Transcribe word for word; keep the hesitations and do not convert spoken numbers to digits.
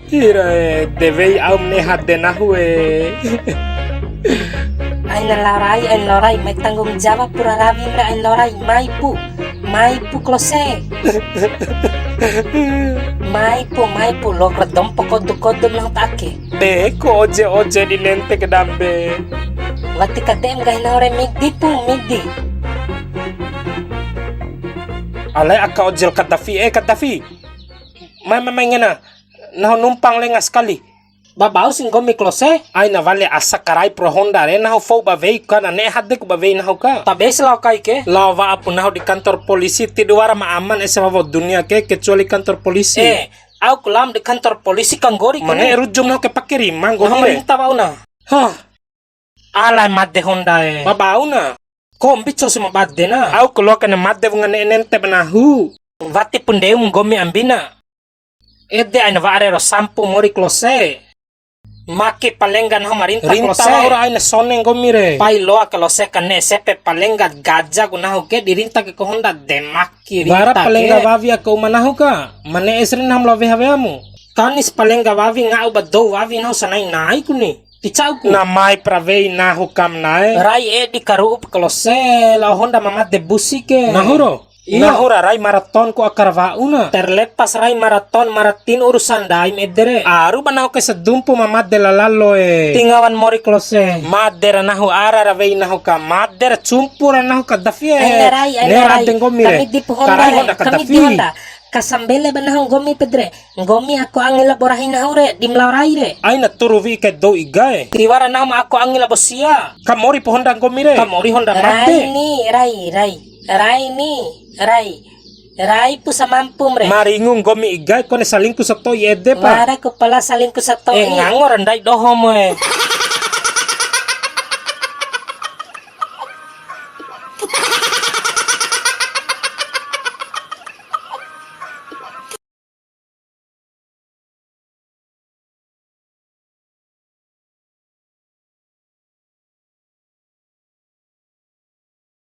Ira e, de wei au ma ne'e hade nahu e. Aina lao rai, aina lao rai, mai tanggung jawab pura rawim re, aina lao rai, mai pu, mai pu Klose. Mai pu, mai pu, loa ra dompo kodu-kodu nahu ta ake. De ko oje-oje di nente ke dambe. Wati kade'e nggahi nahu re midi pu, midi. Alai aka oje la Kadafi, eh Kadafi. Mai, mai, mai ngena. Nahu numpang lenga sekali. Ba bau si nggomi Klose? Aina wale asa karai pro Honda re, nahu fou ba wei ka, na ne'e hade ku ba wei nahu ka. Tabe si lao kai ke? Lao wa'a pu nahu di kantor polisi, tidu wara ma aman ese wawo dunia ke, kecuali kantor polisi. Eh, au ku lam di kantor polisi ka nggori ke. Mane rujum nahu ke pake rima nggori re. Nahu rinta wa'u na. Hah. Alai made Honda e. Ba bau na. Kombi cou si ma bade na. Au ku loa kaina made wunga ne'e nente ba nahu. Wati pu ndeu mu nggomi ambina. Ede aina wa'a re ro sampu mori Klose. Maki palengga nahu ma rinta Klose. Rinta wa'ura aina sone nggomi re. Pai loa Klose ka ne'e sepe palengga gaja ku nahu ke di rinta ke ko Honda de maki rinta ke. Wara palengga wawi aka uma nahu ka. Ma ne'e si re nahu ma lao weha-weha mu. Kanis palengga wawi nga'u ba dou wawi nahu sanai-nai ku ni. Ti ca'u ku. Na mai pra wei nahu kam na'e. Rai edi karu'u pa Klose, lao Honda ma made busi ke. Nahu ro? Iya. Nahu ra rai maraton ku aka ra wa'u na. Terlepas rai maraton, maratin urusan ndaim ede re. Aru ba nahu ke sadumpu ma made la lalo e. Ti ngawan mori Klose. Made ra nahu ara ra wei nahu ka, made ra cumpu ra nahu ka Dafi e. Aina rai, aina rai. Ne'e ra ade nggomi re. Kami di pu Honda re. Karai Honda ka Dafi. Kami di Honda. Kasambele ba nahu nggomi pede re. Nggomi ako angi labo rahi nahu re, di ma lao rai re. Aina turu wi'i kai dou Iga e. Tiwara nahu ma ako angi labo sia. Kamori pu Honda nggomi re. Kamori Honda made. Rai ni, rai, rai. Rai ni, rai. Rai pu samampum re. Maringu nggomi Iga e, kone salingku sato'i ede pa. Wara ku pala salingku sato'i. Eh, ngango ra ndai doho mu e.